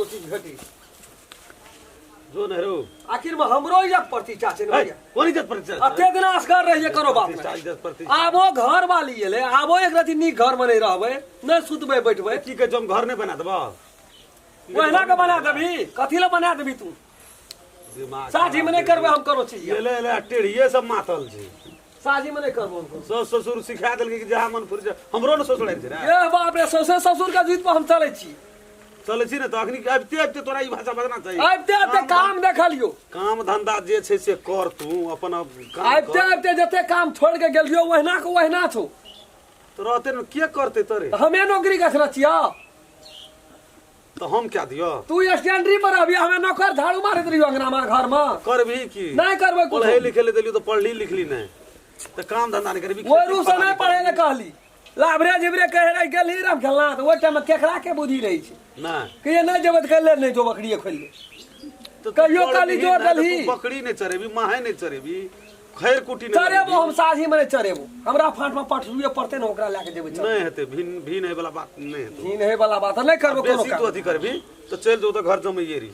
कोनो चीज भेटी। जो नहीं रो। आखिर में हमरो इज्जत प्रतिष्ठा छै ने ए, भैया। कोन इज्जत प्रतिष्ठा? अते दिन असगर रहिए कोनो बात प्रतिष्ठा, नहि। इज्जत प्रतिष्ठा। आबो घर वाली एलै, आबो एक रति नीक घर में नहि रहबै, नहि सुतबै बैठबै। की कहै छौ, हम घर नहि बना देबौ? ओहिना के बना देबही? कथी लए बना देबही तू? दिमाग साझी में नहि करबै हम कोनो चीज। एले एले टेढ़िए सब मातल छै। साझी में नहि करबो हम कोनो। सस ससुर सिखा देलकै कि जहाँ मन फुर हमरो ने ससुर आबि छै ने। ए बाप रे, सौसे ससुर के जीत पर हम चलै छी। चलै छी ने तऽ अखनी आबिते आबिते तोरा ई भाषा बजना चाही। आबिते आबिते काम देखलियो। काम धंधा जे छै से कर तू अपन अब काम आबिते कर। आबिते जते काम छोड़ के गेलियो ओहिना के ओहिना छौ। तऽ रहते ने के करते तोरे? तऽ हमे नौकरी रखने छियो। तऽ हम क्या दियो? तू स्टैंडरी पर रहबी, हमे नौकर झाड़ू मारैत रहियो अंगना में घर में। करबही की? नहि करबै कुछो। पढ़े लिखे ले देलियो तऽ पढ़ली लिखली नहि, तऽ काम धंधा नहि करबी? ओहि रूप से नहि पढ़े ले कहली, लाभरे झिबरे कहे रहि गेलही राम खेलना। तऽ ओहि टाइम में केकरा के बुद्धि रहै छै? नहि कहिए नहि जेबै तऽ कहले नहि जो, बकरिए खोलि ले। तऽ तू कहियो पढ़बिही काली जोर नहि तऽ देलही। तू बकरी नहि चरेबी, माहे नहि चरेबी, खैर कुटी नहि चरेबो। लगेबी। हम साझी में नहि चरेबो, हमरा फाँट में पठरुए पड़तै ने, ओकरा लए के जेबै चल। नहि हेतै, भिन भिन होय वाला बात नहि हेतै। भिन होय वाला बात नहि करबो कोनो बेसी तू काम। अथी करबी तऽ चलि जो तऽ घर जमैये रही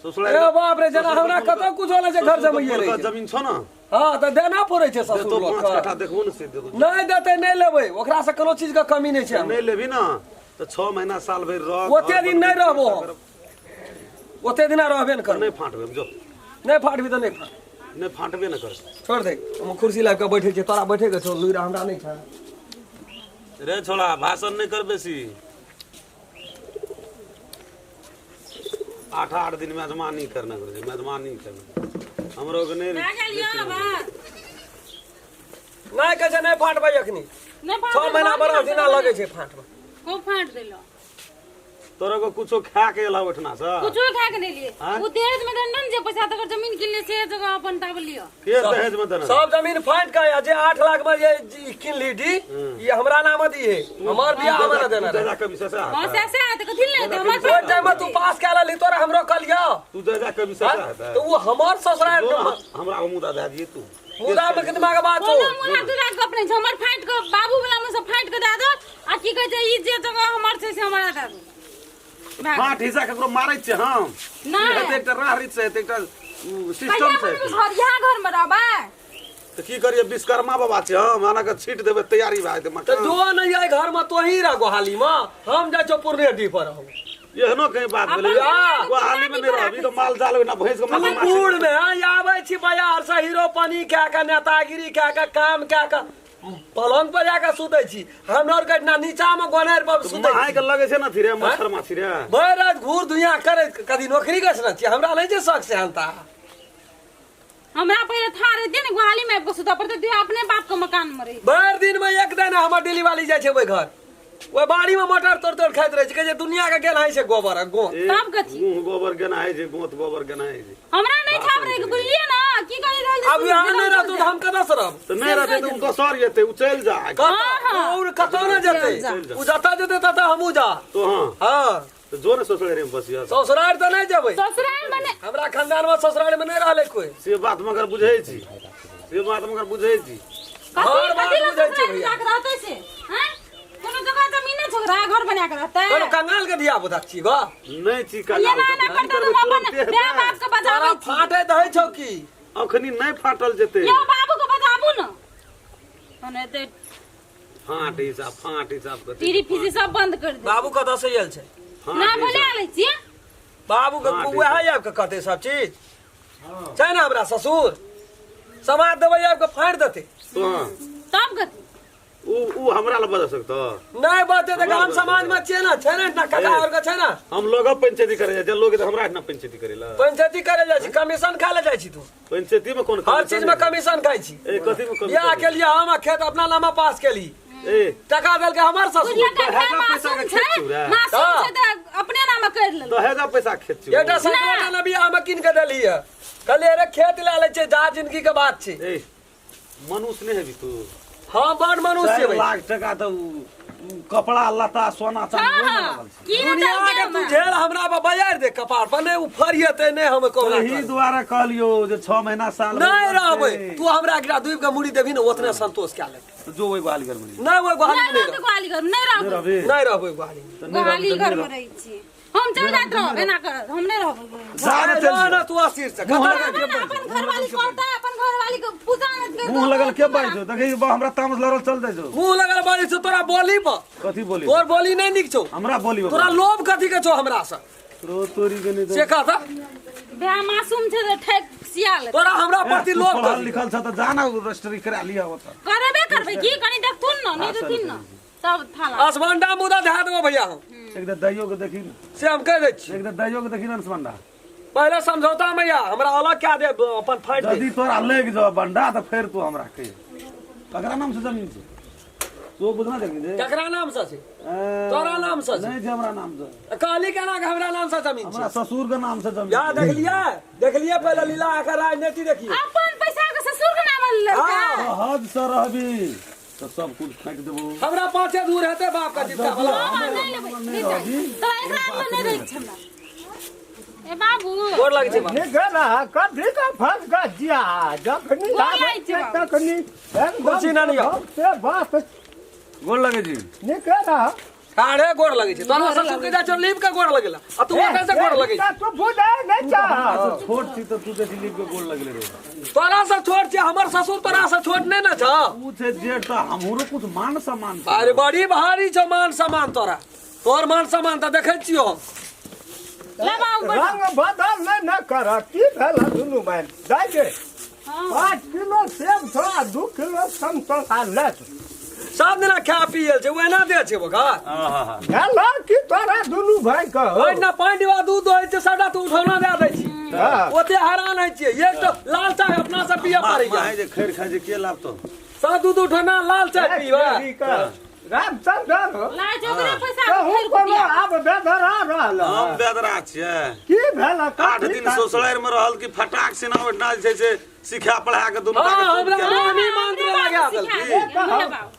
ससुराल। ए बाप रे, जेना हमरा कतौ कुछो नहि छै, घर जमैये रही छै। जमीन छौ ने? हँ, तऽ देना पड़ै छै ससुर देतो लोक 5 के। कट्ठा देखबो ने से देतो। नहि देतै नहि लेबै, ओकरा से कोनो चीज के कमी नहि छै हमरा। नहि लेबही ने तऽ 6 महीना साल भरि रह। ओते घर दिन नहि बनबै, रहबो हम। करब। ओते दिना रहबे ने करबै। नहि फाँटबै हम, जो। नहि फाटबी तऽ नहि फाट। नहि फाँटबे ने कर। छोड़ दे, हम कुर्सी लाबि कऽ बैठे छियै। तोरा बैठे के छौ लुरि, हमरा नहि छै। रे छोड़ा, भाषण नहि कर बेसी। 8 8 दिन मेजबानी करना करै छै, मेजबानी करना हमरो के नहि। भए गेल यौ बात। नहि कहै छै नहि फाटबै अखनी। नहि 6 फाटबै, महीना घर बरस केना दिना चलेबै? लगै छै फाटमे। खूब फाट देलो। तोरा को कुछो खा के एला ओठना से? कुछो खा के नहीं लिए। आँय? वो दहेज में देने ने जे पैसा तकर जमीन किनले से जगह अपन टाबल लियो। के दहेज में देने? सब जमीन फाटि के आ जे 8 लाख में जे किन ली डी, ई हमरा नाम दी है, हमर बियाह हमरा ना देना तू रहे। जा कभी से हां, से से आते कथि ले दे हमर। ओहि टाइम में तू पास कए लेली, तोरा हमरो कहलियो। तू जा कभी से हाँ? आता। तऽ ओ हमर ससुराल हमरा मुदा दे दिए तू। मुदा में कितना के बात हो? कोनो मुना तुरा गप नहीं छै, हमर फाटि के बाबू वाला में से फाटि के दए दो आ की कहै छै ई जे जगह हमर छै से हमरा दए दो। भए गेल। फाट हिस्सा ककरो मारै छियै हम? नहि। हेतै एकटा राह रीत से हेतै, एकटा सिस्टम कहिया से बनबै घर? यहाँ घर में रहबै? तऽ की करियै, विश्वकर्मा बाबा छै हम, आना के छीट देबै, तैयारी भए जेतै तऽ मकान। जो नहीं आई घर में तो ही रह गोहाली में, हम जाइ छौ पूर्णिया डी पर हम। एहनो कहीं बात भेलै? आ। गोहाली में नहि रहबी तऽ माल जाल ओहिना भैंस के तू माछ। बूढ़ में आबै छी बाजार से हीरो पानी कए के, नेतागिरी कए के, काम कए के पलंग पर जाके सुतै छी। हमरा आर के ना नीचा में गोनार पर सुतै माय छी। के लगै छै ने धीरे मच्छर माछी रे। भरि राति घूर धुइयाँ करैत कदी नौकरी कर छी, हमरा नहि छै शौक सेहनता। हमरा पहिले था रहते ने गोहाली में आबि के सुतऽ पड़तै, तू अपने बाप के मकान में रही। भरि दिन में एक दिन हमर दिल्ली वाली जाइ छै ओहि घर, ओहि बाड़ी में मटर तोड़ तोड़ खाइत रहै छै, कहै छै दुनिया के गेल है छै गोबर आ गोंत। ए, तब कथी? मुँह गोबर गेना है छै, गोंत गोबर गेना है छै। हमरा नहीं छाप रहे के बुझलिए ना की करै रहल? अब यहाँ नहि रहतौ तऽ हम कतऽ से रहब? तऽ नहि रहतै तऽ ओ दोसर जेतै, ओ चलि जा। कतऽ? हाँ। ओ कतौ नहि जेतै। चलि जा। ओ जतऽ जेतै ततऽ हमहूँ जा। तो हाँ। हँ। तऽ जो ने ससुरारि में बसिया। ससुरारि तऽ नहि जेबै। ससुराल बने। हमरा खानदान में ससुरारि में नहि रहलै कोइ। से बात मगर बुझै छी, से बात मगर बुझै छी। कथी हर बात कथी लए बुझै छियै ससुराल भैया। जाके रहतै से हैं? कोनो जगह जमीन नहि छौ ओकरा घर बना के रहतै? कोनो कंगाल के धिया पुता छी गो? नहि छी कंगाल। एना एना की करतै करबै, तऽ हम अपन तुरन्ते माय हेतै। बाप के बजाबै तोरा छी। फाटे दै छौ की? अखनी नहि फाटल जेतै। यौ, बाबू के बजाबू ने, तहन एते फाट हिसाब, फाट हिसाब कथी? टीरी फीसी सब बंद कर दे। बाबू कतऽ से आयल छै? फाट ना बोले हिसाब। आलै छियै। बाबू के हाँ, ठीक वएह आबि के कहतै सब चीज छै ने। हमरा ससुर समाज देबै आबि के फाड़ि देतै। तो हाँ। तब कथी? उ उ हमरा लए बजा सकतो? नहि बजतै तऽ गाम समाज में छियै ने, छै ने काका ए। और के छै ने। हम लोग पंचायती करे जाइ छै, लोग तऽ हमरा एहिठिना पंचायती करे ला। पंचायती करे जाइ छी, कमीशन खाय लए जाइ छी तू। पंचायती में कोन हर कमीशन? चीज में कमीशन खाइ छी। ए, कथी में कमीशन? बियाह के लिए हम आ खेत अपना नामा पास केली, ए, टका देलकै हमर ससुर। बुझलियै दहेजा कखन पैसा मासूम के छै। खेत छौ रे। मासूम हाँ। छै तऽ अपने नाम कर लेलकै। दहेजा पैसा खेत छौ। एकटा सैकड़ो ने बियाह में कीन के देली है, कहलियै अरे खेत लए लै छै, जा जिंदगी के बात छै। ए, मनुष्य नहि हेबी तू? हाँ, बड़ मनुष्य 4 भाई। लाख टका तऽ उ उ कपड़ा लत्ता सोना चांदी हाँ ओहिमे हाँ लगल छै। की ने दुनिया के देलकै तू हमरा? झेल हमरा पर बजारि दे कपार पर, नहि ओ फरियेतै नहि हम कहुना एहि करबै। दुआरे कहलियो जे 6 महीना साल भरि नहि रहबै। लगतै। तू हमरा एकरा डूबि के मुड़ी देबही ने, ओतने संतोष कए लेबै। जो ओहि ग्वाल घर में। नहि, ओहि गोहाली नहि में नहि रहतै रहबै। गोहाली घर नहि नहि रहबै। रहबे। नहि रहबै गोहाली में। तऽ नहि रहबी गोहाली तऽ घर नहि में रह। रहै छी। हम चल जात रहब एना करत हम नहीं रहब। जा ने अरे चल जा ना तू आशीष से मुँह खतरा लगा के के अपन घरवाली कहता अपन घरवाली के पूजा न कर। मुंह लगल के बाजि छौ देखी बा हमरा तामस लड़ल चल जाइ छौ। मुंह लगल बारी छौ तोरा बोली पर। कथी बोली? तोर बोली नहीं नीक छौ। हमरा बोली तोरा लोभ कथी के छौ हमरा से? रो तोरी के नहीं से कहता बे मासूम छै त ठेक सियाल। तोरा हमरा प्रति लोभ पढ़ल कथी? लिखल छ त जा ना रजिस्ट्री करा लिया ओतऽ। करबे करबै की कनी देखथुन न नहीं देथिन न तब थाला असमंडा मुदा धए देबो भैया हम। एक दा दैयो के देखी न। से हम कह दै छी। एक दा दैयो के देखी न अंशमंडा। पहले समझौता में या हमरा अलग क्या दे अपन फाइट दे। यदि तोरा लग जाओ बंडा त फेर तू हमरा कह ककरा नाम से जमीन छै तो बुझना देखनी जे ककरा नाम से छै? तोरा नाम से छै? नहीं छै हमरा नाम से। कहली केना के हमरा नाम से जमीन छै? हमरा ससुर के नाम से जमीन या देखलिए देखलिए पहले लीला आकर राजनीति देखिए। अपन पैसा के ससुर के नाम लड़का। हाँ। हद से रहबी तो सब कुछ फेंक देबो। हमरा पाँचे दूर हेतै बाप का जीता वाला। हां नहीं लेबै नहीं चाही। तो एकरा में नहीं रहै छै हमरा। ए बाबू गोर लगै छै बाप। निक रह कभी का फंस का जिया जखनी गोर आबै लागै छै छियै बाबू। तखनी एकदम कुर्सी ना लिअ। से बात गोर लगे जी। निक रह ठाढ़े गोर लगै छै तोरा ससुर के जाइ छौ लीप के गोर लगेला आ तू ओकरा से गोर लगै छै। तू बुझै नहीं चाह। हमरा से छोट छी त तू देखी लीप के गोर लगले रे। तोरा से छोट छै हमर ससुर तोरा से छोट नहीं न छ। तू छै जेठ त हमरो कुछ मान सम्मान छै। अरे बड़ी भारी छौ मान सम्मान तोरा। तोर मान सम्मान त देखै छियौ हम। ले बाबू बैठ। रंग बदल नहीं न कर की भेल दुनू बहन दाइ गे। 5 किलो सेब छौ आ 2 किलो समतोला ले। सब दिना खा पियल छै ओहिना दे छै बका। भेल की तोरा दुनू भाई कह ओहिना पानि डिब्बा दूध दहै छै सबटा तू उठौना दए दै छी। ओते हैरान होइ छियै एक तो लाल चाय अपना से पिए पड़ै माहे जे खैर खाइ छै के लाभ तो सब दूध उठौना लाल चाय पीबै। रामचंद्र लाज ओकरे पैसा कहूँ खैर कोनो पिया। आब बेदरा रहल हम बेदरा छियै। की भेल 8 दिन ससुरारि में रहल कि फटाक सिना ओहिना जे छै से सिखा पढ़ा के दुनू हाँ, के हमरा चुप मोहनी मंत्र लगा देलकै।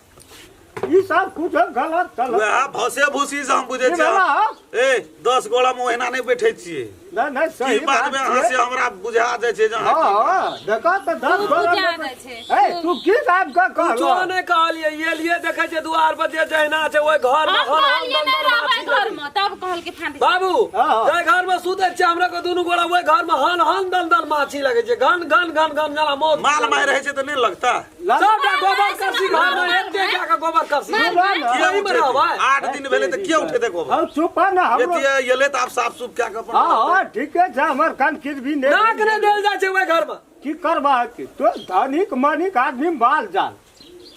ई सब कुछ गलत चल वएह भसे भूसी से हम बुझै की छियै। भेला हौ? ए 10 गोला में ओहिना नहि बैठै छियै। नहीं नहीं की सही बात बात में अहाँ से छै। हमरा बुझा जाइ छै जे अहाँ हाँ हाँ देखो तो 10 गोला बुझा में जाइ छै। ए तू की बात के कुछो कहलो नहि कहलियै ये लिए देखै छियै दुआर पर जे जहिना छै ओहि घर में हम हन हन कहलियै दन नहि दन रहबै माछी घर में तब कहल के फांदी। बाबू हाँ। जाहि घर में सुतै छियै हमरा के दुनू गोरा ओहि घर में हन हन दन दन माछी लगै छै घन घन घन घन जेना मौत। माल मारि रहै छै तऽ नहि लगता। सबटा गोबर करसी घर में एते जा के गोबर करसी। किया एही में रहबै। 8 दिन भेलै तऽ किया उठेतै गोबर? हम चुप ना हमरो। एते एलै तऽ आब साफ सुफ कए के अपन हाँ हाँ ठीके छै हमर कनखीर भी नहीं। नाक नहि देल जाइ छै ओहि घर में। की करबा की तो धनिक मनिक आदमी बाल जाल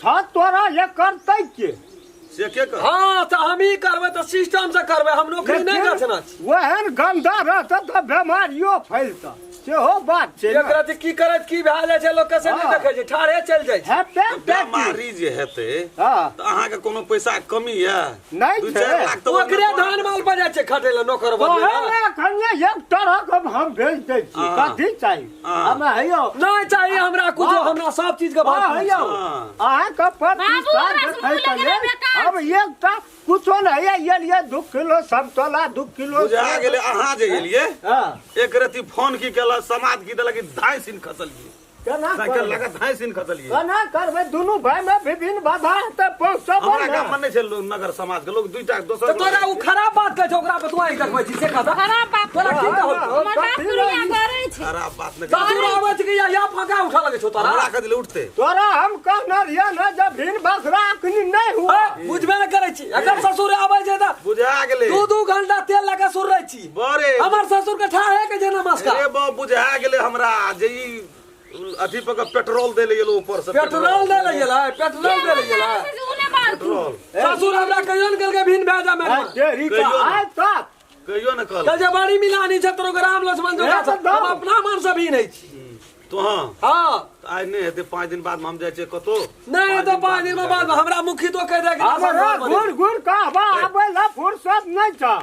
छ तोरा ये करतै के से के कर। हाँ तऽ हमही करबै तऽ सिस्टम से करबै हम नौकरी नहि गछना छी। ओहन गंदा रहतै तऽ बेमारियो फैलतै सेहो बात छै ने। एकरा तऽ की करैत की भए जाइ छै लोक के से नहि हाँ। देखै छै ठाढ़े चलि जाइ छै। हेतै तऽ की? बेमारी जे हेतै हाँ तऽ अहाँके कोनो पैसा के कमी यऽ? नहि 2 छै। 4 लाख तऽ ओकरे धान माल पर जाइ छै खटै लए नौकर बदले ओहन एखन एक तरहक हम भेज दै छी हाँ। कथी चाही हाँ। हमरा हैयौ। नहि चाही हमरा कुछो हमरा सब चीज के हाँ भरपूर हैयौ हाँ। अहाँके बाबू, हमरा प्रतिष्ठा से मुँह देखैके लगेला लेल बेकार। हम एकटा कुछो नहि है ये लिए 2 किलो समतोला 2 किलो बुझा गेलै अहाँ जे एलियै हाँ एक रति फोन की केलक समाज की देलक कि धाइ सिन खसलियै केना साइकिल करबै? लगा धाइ सिन खसलियै केना करबै दुनू भाई में विभिन्न बाधा हेतै पहुँचबो हमरा ने। गाम में नहि छै लोग नगर समाज के लोग दुईटा दोसर तऽ तोरा ओ खराब बात कहै छै ओकरा पर तू आँखि देखबै छी से कहता खराब बात तोरा की कहल हमर बाप दुनिया करै छै। खराब बात नहि ससुर आबै छै कि या या फाँका उठा लगै छौ तोरा? हमरा कथी लए उठतै? तोरा हम कहने रहियै ने जे भिन बकरा अखनी नहीं हुआ। ए, बुझबे नहि करै छी एकर ससुर आबै छै तऽ बुझा गेलै 2-2 घंटा तेल लगा सुर रहै छी। बड़े हमर ससुर के ठाढ़े के जे नमस्कार। अरे बाप बुझा गेलै हमरा जे ई अथी पर के पेट्रोल दै लए गेलै ऊपर से पेट्रोल दै लए गेलै पेट्रोल दै लए गेलै उने बात पेट्रोल ससुर हमरा कहियो ने कहलकै भिन भए जा मेरे। देरी कहियो का ने। आइ तक कहियो ने कहल। कल जे बड़ी मिलानी छै तोरो राम लक्ष्मण जोगा छै। हम अपना मन से भी नहीं छी। तो हाँ हाँ आइ नहि हेतै 5 दिन बाद हम जाइ छियै कतौ। नहि तऽ 5 दिन बाद हमरा मुखी तो कहि दे कि हमरा घुर घुर कहबा आबै ला फुर्सत नहि छ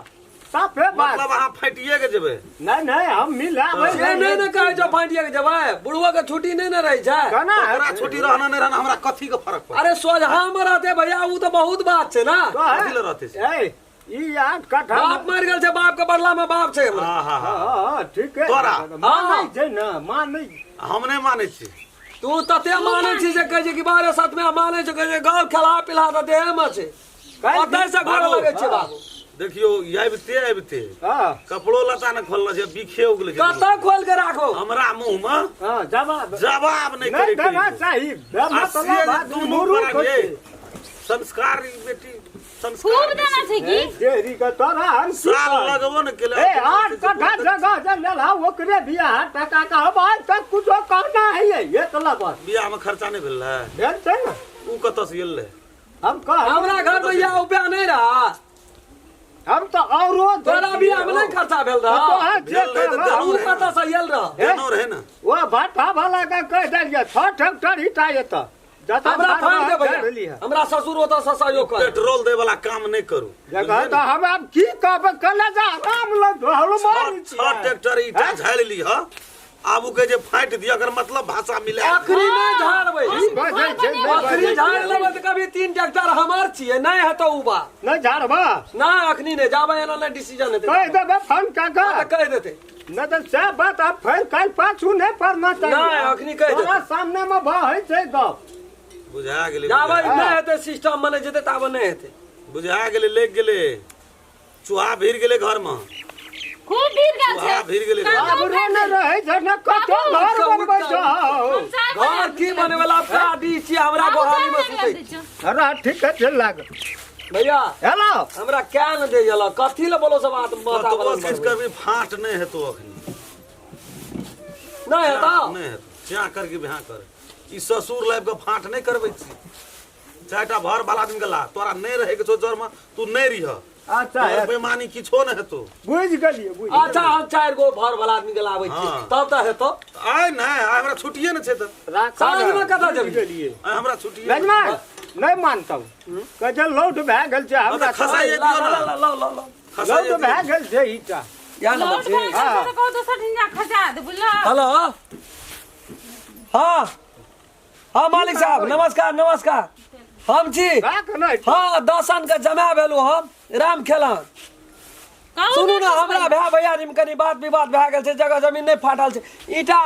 साफे बात। मतलब अहाँ फाटिए के जेबै? नहीं नहीं हम मिलाबै से नहि ने कहै छौ फाटिए के जेबै बुढ़वा के छुट्टी नहि ने रहै छै। केना ओकरा छुट्टी रहना नहि रहना हमरा कथी के फरक पड़त? अरे सोझा मे रहतै भैया उ तऽ बहुत बात छै ना। कथी लए रहतै से? ए ई 8 कट्ठा बाप मरि गेल छै बाप के बदला में बाप छै हमरा। हाँ हाँ हाँ हाँ ठीक है तोरा? मानै छै ना मानै हम नहि मानै छी। तू तते मानै छी जे कहै छै कि बारह सात में मानै छै कहै छै गाँव खेला पिला तऽ देह में छै ओतै से गोर लगै छै बाबू। देखियो आबिते आबिते हाँ कपड़ो लता ने खोलना छै बिखे उगल छै कतऽ खोल के राखो हमरा मुंह में हाँ जवाब जवाब नहीं नहीं करे देना चाही आ से मतलब आदमी दुनू मूर्ख प्राणी, होइ छै। संस्कार ई बेटी संस्कार खूब देना छै की देरी के तोरा हम की साल कहब? लगबो ने केले ए 8 कट्ठा जगह जे लेलहा ओकरे बियाह टका का हम आज तक कुछो कहना है ये तो लगत बियाह में खर्चा नहीं भेल रहे भेल छै ने ऊ कतऽ से गेल रहे हम कह हमरा घर में यह उपाय नहीं रहा हम तो औरो तोरा बियाह में नहीं खर्चा भेल रहा तो है जे भेल रहे तऽ कहलह, ऊ कतऽ से आयल रहा देनो रहे ना ओ भाटा वाला के कह देलियै 6 ट्रैक्टर ईटा एतऽ जतऽ हमरा फाड़ दे झाड़ भैया लिहऽ। हमरा ससुर ओतऽ से सहयोग कर पेट्रोल दे वाला काम नहीं करू जगह तऽ हम आब की कहबै कले जा आराम लग हनुमान छह ट्रैक्टर ईटा झाड़ि लीह आबू के जे फाटि दिया अगर मतलब भाषा मिले अखरी नहीं झाड़बै बजै छै, नहि अखरी बजै झाड़ छै। लेबै तऽ कभी 3 ट्रैक्टर हमर छियै नहीं हेतौ उ बात नहि झाड़बा ना अखनी नहीं जाबै एना नहीं डिसीजन हेतै कहि देबै फोन कऽ तऽ कऽ कहि देतै नहि तऽ सएह बात आब फेर काल्हि पाछू नहि पड़ना चाही नहि, अखनी कहि देतै। तोरा सामने मे बहै छै गप बुझा गेलै जाबै बुझा- नहीं हेतै सिस्टम मने जेतै ताबे नहीं हेतै बुझा गेलै लेग गेलै चूहा भीड़ गेलै घर में खूब भीड़ गेल छै चूहा भीड़ गेलै घर में। आबरो नहि रहै छै ने कतौ घर बनबै छौ घर की बने वाला गाड़ी छियै हमरा गोहाली में सुतै छी। अरे ठीक है चल लाग भैया हेलो हमरा क्या न दे गेल कथी ले बोलो सब बात माथा कतबो बदल किछु करबी फाट नहि हेतौ अखनी नहीं हेतौ नहि हेतौ च्या कर कि बिहा कर ई ससुर लाइब के फाट नहि करबै छी चारिटा भर वाला आदमी के ला तोरा नहि रहै के छौ जर में तू नहि रह अच्छा तोहर बेमानी किछो नहि हेतौ बुझि गेलियै बुझि अच्छा हम 4 गो भर वाला आदमी के लाबै छी हाँ। तब तऽ हेतौ आइ नहि आइ हमरा छुट्टिए ने छै तऽ राख साँझमे कतऽ जेबही? बुझि गेलियै आइ हमरा छुट्टिए रजमा नहि मानतौ कहै छै लौट भए गेल छै हमरा खसाइ ला दियौ ला ने ला ला ला ला खसाइ लौट भए गेल छै ईटा या नंबर लौट छै भए गेल छै तऽ कहू दोसर दिन जा खसा दे बुझलह हेलो हाँ हाँ मालिक साहब नमस्कार नमस्कार हम छी राख नहि हाँ दर्शन के जमा भेलू हम राम खेलन कहू सुनू ने हमरा भाय भैयारी में कनी बात विवाद भए गेल छै जगह जमीन नहि फाटल छै ईटा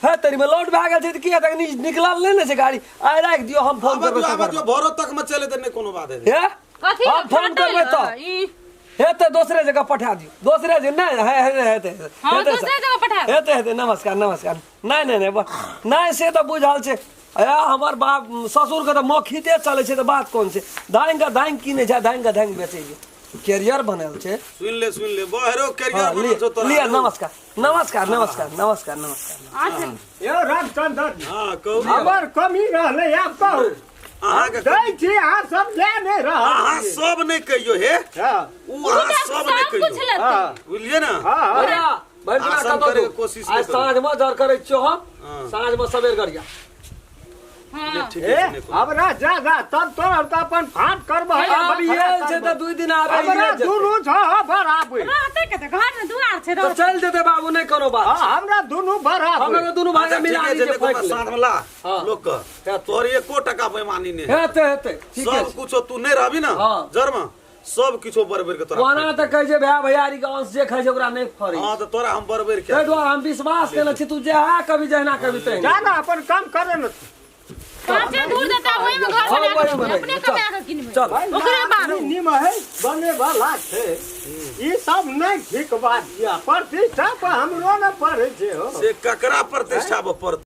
है तरी में लोड भए गेल छै तऽ की हेतै निकलल नहि ने छै गाड़ी आइ राखि दियौ हम फोन आबऽ करबै दियौ आबऽ तकर दियौ भोरो तक में चले तऽ नहि कोनो बात हेतै हे कथी हम फोन करबै तऽ ई हेतै दोसरे जगह पठा दियौ दोसरे जगह नहि हे हे हेतै हाँ हेतै दोसरे जगह पठा दे हेतै हेतै नमस्कार नमस्कार नहि नहि नहि नहि से तऽ बुझल छै ए हमर बाप ससुरके तऽ मौखिते चलै छै तऽ बात कोन छै धानि कऽ धानि कीनै छै धानि कऽ धानि बेचै छै कैरियर बनल छै सुनि ले सुनि ले बहरो कैरियर हाँ, बनल लिअ छौ तोरा लिअ नमस्कार नमस्कार नमस्कार नमस्कार नमस्कार अच्छा यौ रामचंद्र हाँ कहू हमर कमी रहलै आब कहू अहाँके दै छी अहाँ सब लए नहि रहल अहाँ छी। सब नहि कहियो हे हँ उ अहाँ सब नहि सब कुछ कहियो लेतै हँ बुझलियै ने हँ हँ भैया भरि दिना आसन कतौ करैके दू। कोशिश आइ नहि करू। साँझमे जर करै छियौ हम हाँ। साँझमे सबेर गरिया हाँ ठीक ए छै नहि कोनो। हमरा जा जा तब तोहर तऽ अपन फाट करबै आब आयल छै तऽ 2 दिन आबे हमरा दुनू छह बराबर रहतै कतऽ घर में दुआर छै तऽ रहतै चलि जेतै बाबू नहि कोनो बात हँ हमरा दुनू हम बराबर एगो दुनू भाई अच्छा, मिला ठीके ली छै, जे नहि कोनो फाटि साथ में ला हाँ। लोक के हेतै। तोहर एको टका बेईमानी नहि हेतै हेतै ठीके सब छै कुछो तू नहि रहबी ने हाँ। जर में सब किछो बरबेर के तोरा ओना तऽ कहै छै भाय भैयारी के अंश जे खाइ छै ओकरा नहि फरै हाँ तऽ तोरा हम बरबेर के ताहि दुआरे हम विश्वास केने छी तू जएह कभी जहिना कभी तहिना जा ना अपन काम करे न पाँचे दूर देता ओहि में घर हाँ, बना ओहि में के अपने चल। कमा के किनबै चल ओकरे बारो निमहे बने वाला छै ई सब नहि ठीक बात यऽ प्रतिष्ठा पर हमरो ने पड़ै छै हो से ककरा प्रतिष्ठा पर पड़तै?